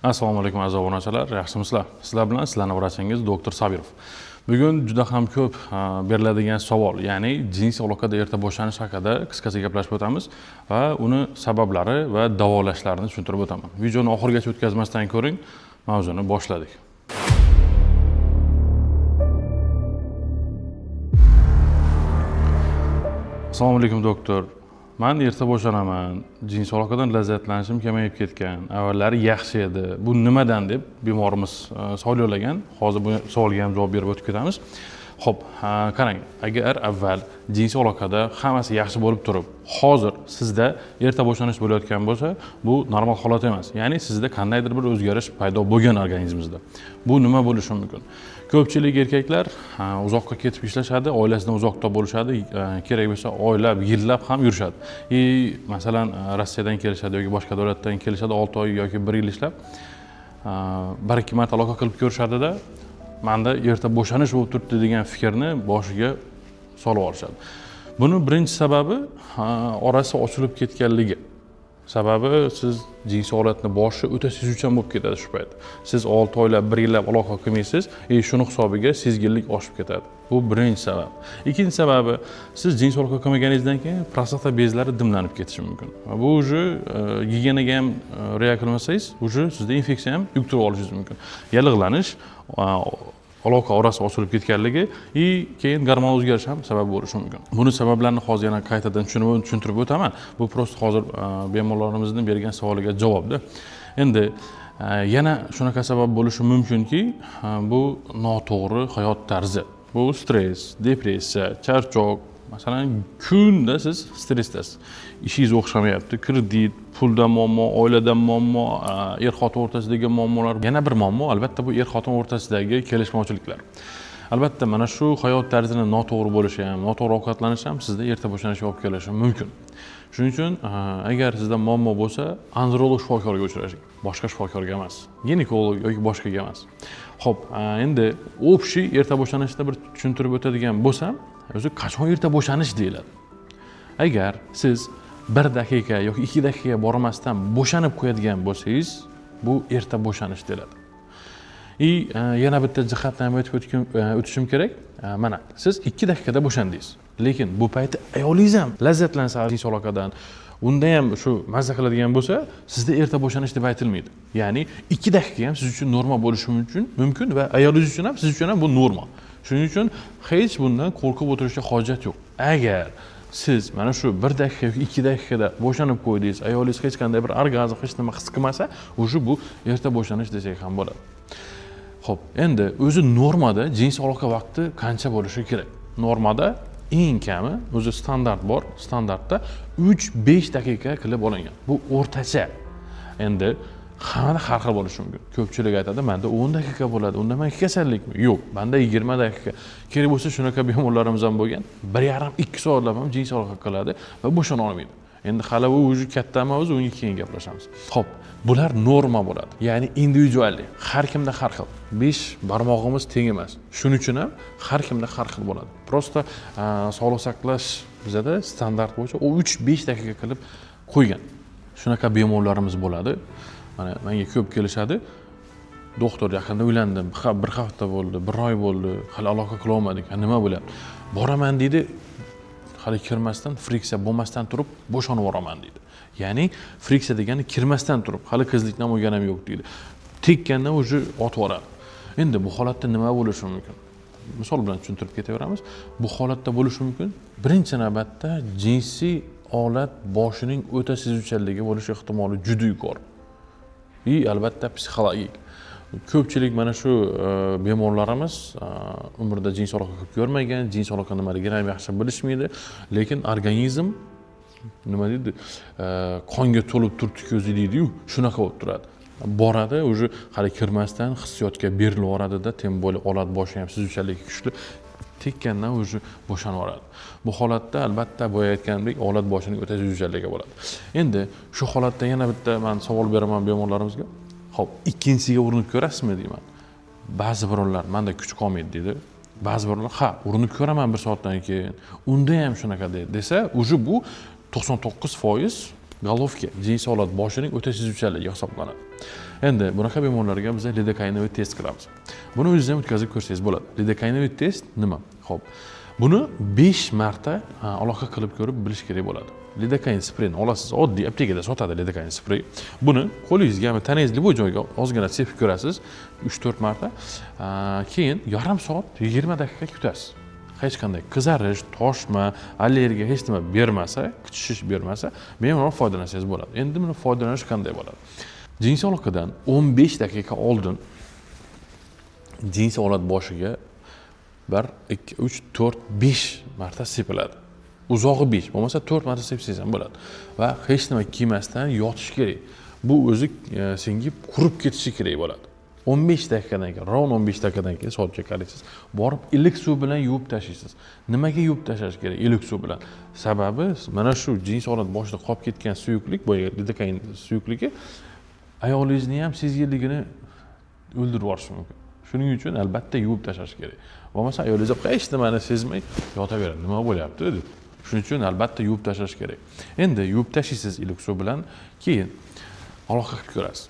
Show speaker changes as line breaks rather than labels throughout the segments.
Assalomu alaykum aziz obunachilar, yaxshimisizlar? Sizlar bilan sizlarning vrachingiz doktor Sabirov. Bugun juda ham ko'p beriladigan savol, ya'ni jinsiy aloqada erta boshanish haqida qisqacha gaplashib o'tamiz va uni sabablari va davolashlarini tushuntirib o'taman. Videoni oxirigacha o'tkazmasdan ko'ring, mavzuni boshladik. Assalomu alaykum doktor. Man erta bo'shanaman, jinsiy aloqadan lazzatlanishim kamayib ketgan, avvallari yaxshi edi. Bu nimadan deb bemorimiz savol yo'llagan. Hozir bu savolga ham javob berib o'tib ketamiz. Xo'p, qarang, agar avval jinsiy aloqada hammasi yaxshi bo'lib turib, hozir sizda erta bo'shanish bo'layotgan bo'lsa, bu normal holat emas. Ya'ni sizda qandaydir bir o'zgarish paydo bo'lgan organizmingizda. Bu nima bo'lishi mumkin? Ko'pchilik erkaklar uzoqqa ketib ishlashadi, oilasidan uzoqda bo'lishadi, kerak bo'lsa oylab, yillab ham yurishadi. И masalan, Rossiyadan kelishadi yoki boshqa davlatdan kelishadi, 6 oy yoki 1 yil ishlab, 1-2 marta aloqa qilib ko'rishadida, menda erta bo'shanish bo'lib turibdi degan fikrni boshiga solib olishadi. Buni birinchi sababi orasi ochilib ketganligi. Sababi siz jinsiy holatni boshi o'ta sezuvchan bo'lib ketadi shu payt. Siz 6 oylab, 1 yillab aloqa qilmaysiz, shuni hisobiga sezgirlik oshib ketadi. Bu birinchi sabab. Ikkinchi sababi, siz jinsiy aloqa qilmaganingizdan keyin prostata bezlari dimlanib ketishi mumkin. Bu уже gigiyenaga ham rioya qilmasangiz, уже sizda infeksiya ham yuqtirib olishingiz mumkin. Yallig'lanish, aloqa orasi ochilib ketganligi и keyin gormon o'zgarishi ham sabab bo'lishi mumkin. Buni sabablarini hozir yana qaytadan tushuntirib o'taman. Bu просто hozir bemorlarimizning bergan savoliga javobda. Endi yana shunaqa sabab bo'lishi mumkinki, bu noto'g'ri hayot tarzi. Bu stress, depressiya, charchoq. Masalan, kunda siz stressdasiz. Ishingiz o'xshamayapti, kredit, pulda muammo, oilada muammo, er-xotin o'rtasidagi muammolar. Yana bir muammo albatta bu er-xotin o'rtasidagi kelishmovchiliklar. Albatta mana shu hayot tarzini noto'g'ri bo'lishi ham, noto'g'ri ovqatlanish ham sizda erta bo'shanishga olib kelishi mumkin. Shuning uchun agar sizda muammo bo'lsa, androlog shifokorga uchrashing, boshqa shifokorga emas, ginekolog yoki boshqaga emas. Xo'p, endi общий erta bo'shanishda bir tushuntirib o'tadigan bo'lsam, o'zi qachon erta bo'shanish deyiladi? Agar siz 1 daqiqa yoki 2 daqiqa bormasdan bo'shanib qo'yadigan bo'lsangiz, bu erta bo'shanish deyiladi. И yana bitta jihatni ham aytib o'tishim kerak. Mana siz 2 daqiqada bo'shandingiz. Lekin bu payti ayolingiz ham lazzatlansa jinsiy aloqadan, unda ham shu mazza qiladigan bo'lsa, sizda erta bo'shanish deb aytilmaydi. Ya'ni 2 daqiqa ham siz uchun norma bo'lishi mumkin va ayolingiz uchun ham, siz uchun ham bu norma. Shuning uchun hech bundan qo'rqib o'tirishga hojat yo'q. Agar siz mana shu 1 daqiqa yoki 2 daqiqada bo'shanib qo'ydingiz, ayolingiz hech qanday bir orgazm, hech nima his qilmasa, уже bu erta bo'shanish desak ham bo'ladi. Xo'p, endi o'zi normada jinsiy aloqa vaqti qancha bo'lishi kerak? Normada eng kami, o'zi standart bor, standartda 3-5 daqiqa qilib olingan. Bu o'rtacha. Endi hammada har xil bo'lishi mumkin. Ko'pchilik aytadi, menda 10 daqiqa bo'ladi, unda men kasallikmi? Yo'q, menda 20 daqiqa. Kerak bo'lsa shunaqa bemorlarimiz ham bo'lgan, 1,5-2 soatlab ham jinsiy aloqa qiladi va bo'shana olmaydi. Endi hali u уже katta mavzu, unga keyin gaplashamiz. Xo'p, bular norma bo'ladi. Ya'ni individuallik. Har kimda har xil. 5 barmog'imiz teng emas. Shuning uchun ham har kimda har xil bo'ladi. Просто sog'liq saqlash bizada standart bo'yicha u 3-5 daqiqa qilib qo'ygan. Shunaqa bemorlarimiz bo'ladi. Mana menga ko'p kelishadi. Doktor, yaqinda uylandim, bir hafta bo'ldi, 1 oy bo'ldi, hali aloqa qila olmadik. Nima bo'lyapti? Boraman deydi, hali kirmasdan, friksiya bo'lmasdan turib bo'shanib yuboraman deydi. Ya'ni friksiya degani kirmasdan turib, hali qizlikdan bo'lgan ham yo'q deydi. Tekkandan уже otib yuboradi. Endi bu holatda nima bo'lishi mumkin? Misol bilan tushuntirib ketaveramiz. Bu holatda bo'lishi mumkin. Birinchi navbatda jinsiy olat boshining o'ta sezuvchanligi bo'lish ehtimoli juda yuqori. И albatta psixologik. Ko'pchilik mana shu bemorlarimiz umrida jinsiy aloqa qilib ko'rmagan, jinsiy aloqa nimaligini ham yaxshi bilishmaydi, lekin organizm nima deydi, qonga to'lib turibdi ko'zi deydi-yu, shunaqa bo'lib turadi. Boradi, уже hali kirmasdan hissiyotga berilib yuboradida, tem более olat boshi ham sezuvchanligi kuchli, tekkandan уже bo'shanib yuboradi. Bu holatda albatta boya aytganimdek olat boshining o'ta sezuvchanligi bo'ladi. Endi shu holatda yana bitta men savol beraman bemorlarimizga. Xo'p, ikkinchisiga urinib ko'rasizmi deyman. Ba'zi birovlar menda kuch qolmaydi deydi. Ba'zi birovlar ha, urinib ko'raman 1 soatdan keyin. Unda ham shunaqa desa, уже bu 99% golovka, jinsiy olat boshining o'ta sezuvchanligi hisoblanadi. Endi bunaqa bemorlarga biz lidokainovый test qilamiz. Buni o'zingiz ham o'tkazib ko'rsangiz bo'ladi. Lidokainovый test nima? Xo'p, buni 5 marta aloqa qilib ko'rib bilish kerak bo'ladi. Lidokain spreyni olasiz, oddiy aptekada sotadi lidokain sprey. Buni qo'lingizga, tanangiz любой joyga ozgina sepib ko'rasiz 3-4 marta. Keyin yarim soat, 20 daqiqa kutasiz. Hech qanday qizarish, toshma, allergiya hech nima bermasa, qichishish bermasa, bemalol foydalansangiz bo'ladi. Endi buni foydalanish qanday bo'ladi? Jinsiy aloqadan 15 daqiqa oldin jinsiy olat boshiga 1, 2, 3, 4, 5 marta sepiladi. Uzog'i 5, bo'lmasa 4 marta sepsangiz ham bo'ladi. Va hech nima kiymasdan yotish kerak. Bu o'zi sengib qurib ketishi kerak bo'ladi. 15 daqiqadan keyin, ровно 15 daqiqadan keyin soatga qaraysiz, borib iliq suv bilan yuvib tashlaysiz. Nimaga yuvib tashlash kerak iliq suv bilan? Sababi mana shu jinsiy olat boshida qolib ketgan suyuqlik, boyagi lidokain suyuqligi ayolingizni ham sezgirligini o'ldirib yuborishi mumkin. Shuning uchun albatta yuvib tashlash kerak. Bo'lmasa ayolingiz ham hech nimani sezmay yotaveradi. Nima bo'lyapti deb. Shuning uchun albatta yuvib tashlash kerak. Endi yuvib tashlaysiz iliq suv bilan, keyin aloqa qilib ko'rasiz.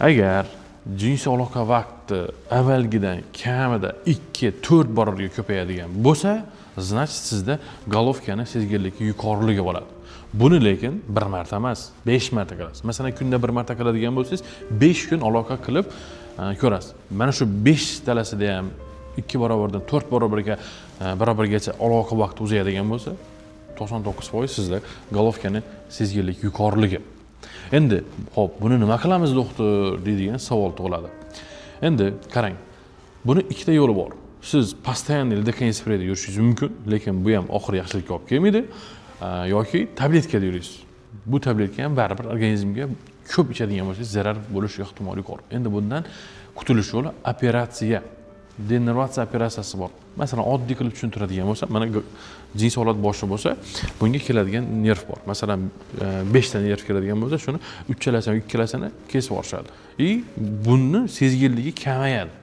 Agar jinsiy aloqa vaqti avvalgidan kamida 2-4 barobarga ko'payadigan bo'lsa, значит sizda головка ni sezgirligi yuqoriligi bo'ladi. Buni lekin bir marta emas, 5 marta qilasiz. Masalan, kunda bir marta qiladigan bo'lsangiz, 5 kun aloqa qilib ko'rasiz. Mana shu 5 talasida ham 2 barobardan 4 barobarga barobargacha aloqa vaqti uzayadigan bo'lsa, 99% sizda головка ni sezgirlik yuqoriligi. Endi, xo'p, buni nima qilamiz doktor deydigan savol tug'iladi. Endi qarang, buni ikkita yo'li bor. Siz постоянно lidokain spreyda yurishingiz mumkin, lekin bu ham oxiri yaxshilikka olib kelmaydi. Yoki tabletkada yurasiz. Bu tabletka ham baribir organizmga ko'p ichadigan bo'lsangiz zarar bo'lish ehtimoli yuqori. Endi bundan qutulish yo'li operatsiya. Denervatsiya operatsiyasi bor. Masalan, oddiy qilib tushuntiradigan bo'lsam, mana jinsiy olat boshi bo'lsa, bunga keladigan nerv bor. Masalan, 5 ta nerv keladigan bo'lsa, shuni uchalasini, ikkalasini kesib yuborishadi. И buni sezgirligi kamayadi.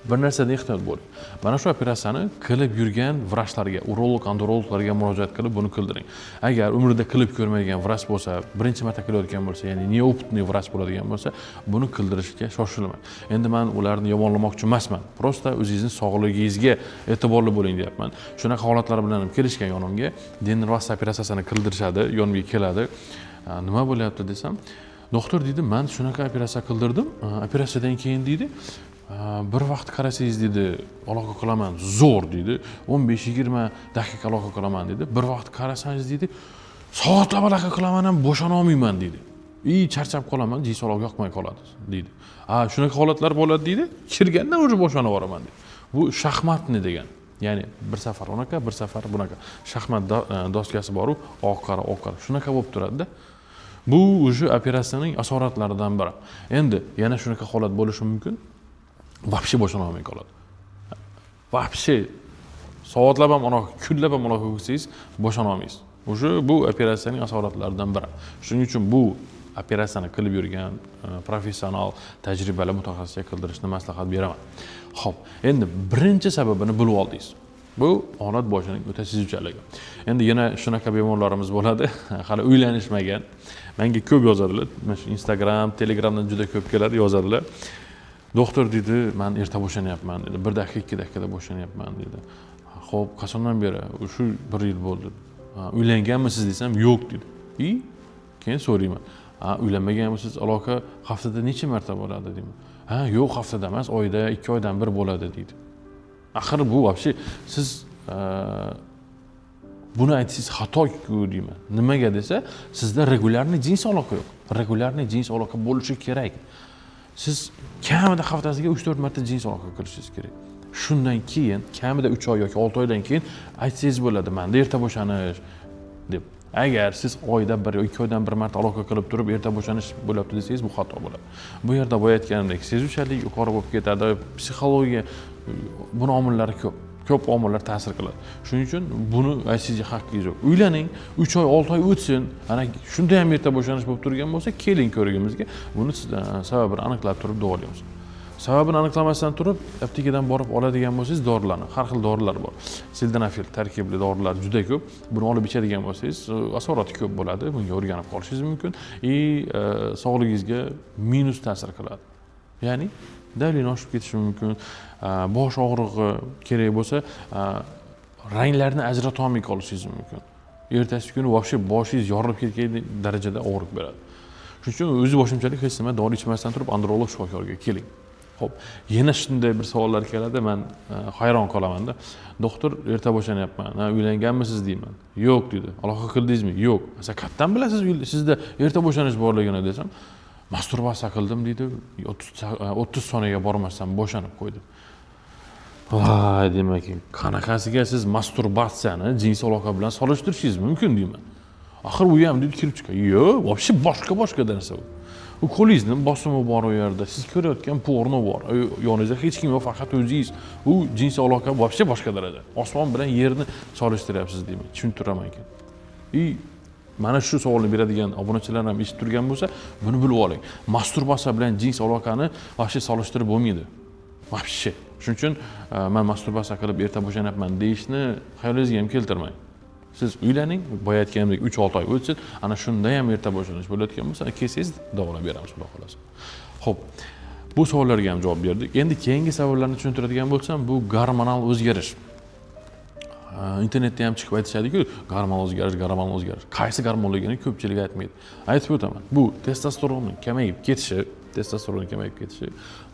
Bir narsadan ehtiyot bo'ling. Mana shu operatsiyani qilib yurgan vrachlarga, urolog, androloglarga murojaat qilib buni qildiring. Agar umrida qilib ko'rmagan vrach bo'lsa, birinchi marta qilayotgan bo'lsa, ya'ni неопытный vrach bo'ladigan bo'lsa, buni qildirishga shoshilmang. Endi man ularni yomonlamoqchi emasman. Просто o'zingizni sog'lig'ingizga e'tiborli bo'ling deyapman. Shunaqa holatlar bilan ham kelishgan yonimga, denervatsiya operatsiyasini qildirishadi, yonimga keladi. Nima bo'lyapti desam, doktor deydi, man shunaqa operatsiya qildirdim. Operatsiyadan keyin deydi, bir vaqt qarasangiz deydi, aloqa qilaman, zo'r deydi, 15-20 daqiqa aloqa qilaman deydi. Bir vaqt qarasangiz deydi, soatlab aloqa qilaman ham bo'shana olmayman deydi. И charchab qolaman, jinsiy aloqa yoqmay qoladi deydi. A, shunaqa holatlar bo'ladi deydi, kirgandan уже bo'shanib yuboraman deydi. Bu шахматный degan. Ya'ni bir safar unaqa, bir safar bunaqa. Shaxmat doskasi boru, oq qora, oq qora. Shunaqa bo'lib turadi-da. Bu уже operatsiyaning asoratlaridan biri. Endi yana shunaqa holat bo'lishi mumkin. Вообще bo'shana olmay qoladi. Вообще soatlab ham aloqa, kunlab ham aloqa qilsangiz bo'shana olmaysiz. Уже bu operatsiyaning asoratlaridan biri. Shuning uchun bu operatsiyani qilib yurgan professional, tajribali mutaxassisga qildirishni maslahat beraman. Xo'p, endi birinchi sababini bilib oldingiz. Bu olat boshining o'ta sezuvchanligi. Endi yana shunaqa bemorlarimiz bo'ladi, hali uylanishmagan. Menga ko'p yozadilar. Mana shu Instagram, Telegramdan juda ko'p keladi, yozadilar. Doktor deydi, man erta bo'shanyapman deydi. 1 daqiqa, 2 daqiqada bo'shanyapman deydi. Xo'p, qachondan beri? Shu 1 yil bo'ldi. Ha, uylanganmisiz desam, yo'q deydi. И keyin so'rayman. Ha, uylanmaganmisiz? Aloqa haftada necha marta bo'ladi deyman. Ha, yo'q, haftada emas, oyda, 2 oydan bir bo'ladi deydi. Axir bu вообще siz buni aytsangiz xato-ku deyman. Nimaga desa, sizda регулярный jinsiy aloqa yo'q. Регулярный jinsiy aloqa bo'lishi kerak. Siz kamida haftasiga 3-4 marta jinsiy aloqa qilishingiz kerak. Shundan keyin kamida 3 oy yoki 6 oydan keyin aytsangiz bo'ladi, menda erta bo'shanish deb. Agar siz oyda bir yoki 2 oydan bir marta aloqa qilib turib erta bo'shanish bo'lyapti desangiz, bu xato bo'ladi. Bu yerda boya aytganimdek, sezuvchanlik yuqori bo'lib ketadi, psixologiya, buni omillari ko'p. Ko'p omillar ta'sir qiladi. Shuning uchun buni aytishingizga haqqingiz yo'q. Uylaning, 3 oy, 6 oy o'tsin, ana shunda ham erta bo'shanish bo'lib turgan bo'lsa, keling ko'rigimizga. Buni sababini aniqlab turib davolaymiz. Sababini aniqlamasdan turib aptekadan borib oladigan bo'lsangiz dorilarni, har xil dorilar bor, sildenafil tarkibli dorilar juda ko'p. Buni olib ichadigan bo'lsangiz, asorati ko'p bo'ladi, bunga o'rganib qolishingiz mumkin и sog'lig'ingizga minus ta'sir qiladi. Ya'ni давление oshib ketishi mumkin, bosh og'rig'i, kerak bo'lsa, ranglarni ajratolmay qolishingiz mumkin. Ertasi kuni вообще boshingiz yorilib ketgan darajada og'riq beradi. Shuning uchun o'zi boshimchalik hech nima dori ichmasdan turib androlog shifokorga keling. Ho'p, yana shunday bir savollar keladi, man hayron qolamanda. Doktor, erta bo'shanyapman. Ha, uylanganmisiz, deyman. Yo'q, deydi. Aloqa qildingizmi? Yo'q. Siz qayerdan bilasiz sizda erta bo'shanish borligini, desam, masturbatsiya qildim, deydi, 30 soniyaga bormasdan bo'shanib qo'ydim. Voy, demak, qanaqasiga siz masturbatsiyani jinsiy aloqa bilan solishtirishingiz mumkin, deyman. Axir u ham, deydi, kirib chiqadi. Yo'q, вообще boshqa boshqa narsa u. U qo'lingizni bosimi bor, u yerda siz ko'rayotgan porno bor, yoningizda hech kim yo'q, faqat o'zingiz. U jinsiy aloqa вообще boshqa daraja, osmon bilan yerni solishtiryapsiz, deyman, tushuntiraman keyin. И mana shu savolni beradigan obunachilar ham eshitib turgan bo'lsa, buni bilib oling: masturbatsiya bilan jinsiy aloqani вообще solishtirib bo'lmaydi, вообще. Shuning uchun man masturbatsiya qilib erta bo'shanyapman deyishni xayolingizga ham keltirmang. Siz uylaning, boya aytganimdek, 3-6 oy o'tsin, ana shunda ham erta bo'shanish bo'layotgan bo'lsa, kelsangiz, davolab beramiz, xudo xohlasa. Ho'p, bu savollarga ham javob berdik. Endi keyingi savollarni tushuntiradigan bo'lsam, bu gormonal o'zgarish. Internetda ham chiqib aytishadiku, gormonal o'zgarish, gormonal o'zgarish. Qaysi gormonligini ko'pchilik aytmaydi. Aytib o'taman: bu testosteronni kamayib ketishi, testosteron kamayib ketishi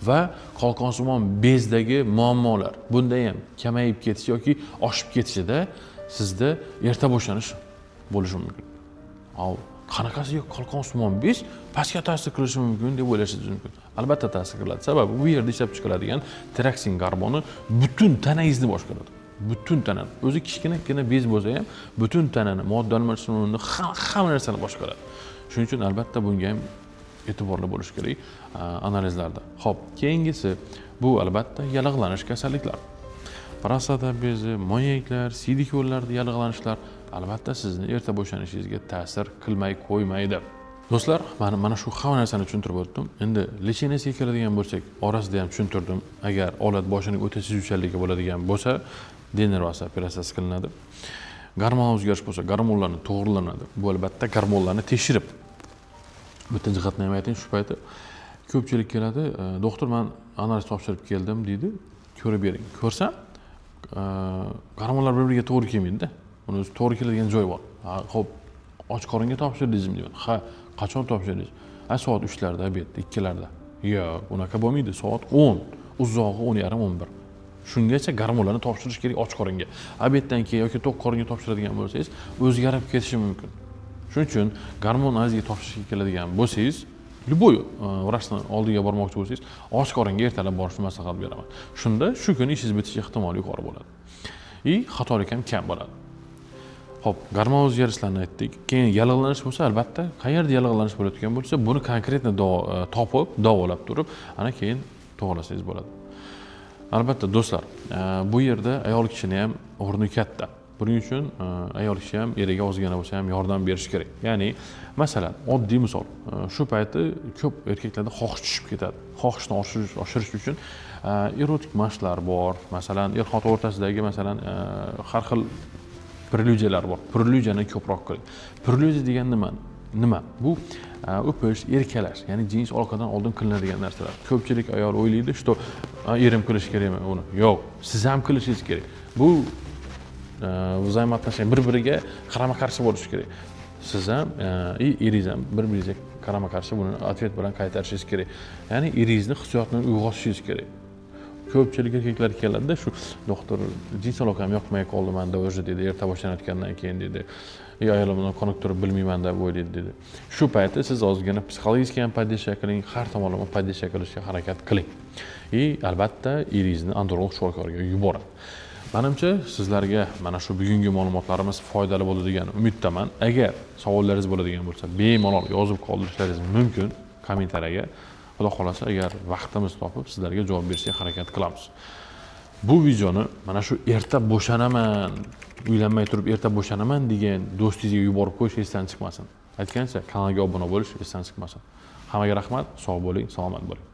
va qalqonsimon bezdagi muammolar, bunda ham kamayib ketishi yoki oshib ketishida sizda erta bo'shanish bo'lishi mumkin. Av, qanaqasiga qalqonsimon bez pastga ta'sir qilishi mumkin, deb o'ylashingiz mumkin. Albatta ta'sir qiladi, sababi bu yerda ishlab chiqiladigan tiroksin gormoni butun tanangizni boshqaradi, butun tanani. O'zi kichkinagina bez bo'lsa ham, butun tanani, modda almashinuvini, hamma narsani boshqaradi. Shuning uchun albatta bunga ham e'tiborli bo'lish kerak analizlarda. Ho'p, keyingisi bu albatta yallig'lanish kasalliklari. Prostata bezi, moyaklar, siydik yo'llarida yallig'lanishlar albatta sizni erta bo'shanishingizga ta'sir qilmay qo'ymaydi. Do'stlar, mana shu hamma narsani tushuntirib o'tdim. Endi лечение siga keladigan bo'lsak, orasida ham tushuntirdim. Agar olat boshining o'ta sezuvchanligi bo'ladigan bo'lsa, denervatsiya operatsiyasi qilinadi. Gormonal o'zgarish bo'lsa, gormonlarni to'g'rilanadi. Bu albatta gormonlarni tekshirib. Bitta jihatni ham ayting, shu payti ko'pchilik keladi, doktor, man analiz topshirib keldim, deydi, ko'rib bering. Ko'rsam, gormonlar bir biriga to'g'ri kelmaydida. Uni o'zi to'g'ri keladigan joyi bor. Ha, ho'p, och qoringa topshirdingizmi, deyman. Ha, qachon topshirdingiz? Ha, soat 3larda, обед da, 2larda. Yo'q, unaqa bo'lmaydi, soat 10, uzog'i 10:30, 11, shungacha gormonlarni topshirish kerak och qoringa. Обед dan keyin yoki to'q qoringa topshiradigan bo'lsangiz, o'zgarib ketishi mumkin. Shuning uchun gormon analiziga topshirishga keladigan bo'lsangiz, любой vrachni oldiga bormoqchi bo'lsangiz, och qoringa ertalab borishni maslahat beraman. Shunda shu kuni ishingiz bitish ehtimoli yuqori bo'ladi и xatolik ham kam bo'ladi. Ho'p, gormon o'zgarishlarini aytdik. Keyin yallig'lanish bo'lsa, albatta qayerda yallig'lanish bo'layotgan bo'lsa, buni конкретно topib, davolab turib, ana keyin to'g'irlasangiz bo'ladi. Albatta, do'stlar, bu yerda ayol kishini ham o'rni katta. Buning uchun ayol kishi ham eriga ozgina bo'lsa ham yordam berishi kerak. Ya'ni, masalan, oddiy misol, shu payti ko'p erkaklarda xohish tushib ketadi. Xohishni oshirish uchun erotik mashqlar bor. Masalan, er xotin o'rtasidagi, masalan, har xil prelyudiyalar bor. Prelyudiyani ko'proq qiling. Prelyudiya degan nima? Nima bu? O'pish, erkalash, ya'ni jins aloqadan oldin qilinadigan narsalar. Ko'pchilik ayol o'ylaydi, что erim qilishi kerakmi uni. Yo'q, siz ham qilishingiz kerak. Bu взаимоотношения bir biriga qarama qarshi bo'lishi kerak. Siz ham и eringiz ham bir biringizga qarama qarshi buni ответ bilan qaytarishingiz kerak. Ya'ni eringizni hissiyotini uyg'otishingiz kerak. Ko'pchilik erkaklar keladida, shu, doktor, jins aloqam yoqmay qoldi manda уже, deydi, erta boshlanayotgandan keyin, deydi, и ayolim bilan qoniqtirib bilmayman deb o'ylaydi, deydi. Shu payti siz ozgina psixologический ham поддержка qiling, har tomonlama поддержка qilishga harakat qiling и albatta eringizni androlog shifokorga yuboring. Manimcha, sizlarga mana shu bugungi ma'lumotlarimiz foydali bo'ldi degan umiddaman. Agar savollaringiz bo'ladigan bo'lsa, bemalol yozib qoldirishlaringiz mumkin kommentariyaga. Xudo xohlasa, agar vaqtimiz topib, sizlarga javob berishga harakat qilamiz. Bu videoni mana shu erta bo'shanaman, uylanmay turib erta bo'shanaman degan do'stingizga yuborib qo'yish esdan chiqmasin. Aytgancha, kanalga obuna bo'lish esdan chiqmasin. Hammaga rahmat, sog' bo'ling, salomat bo'ling.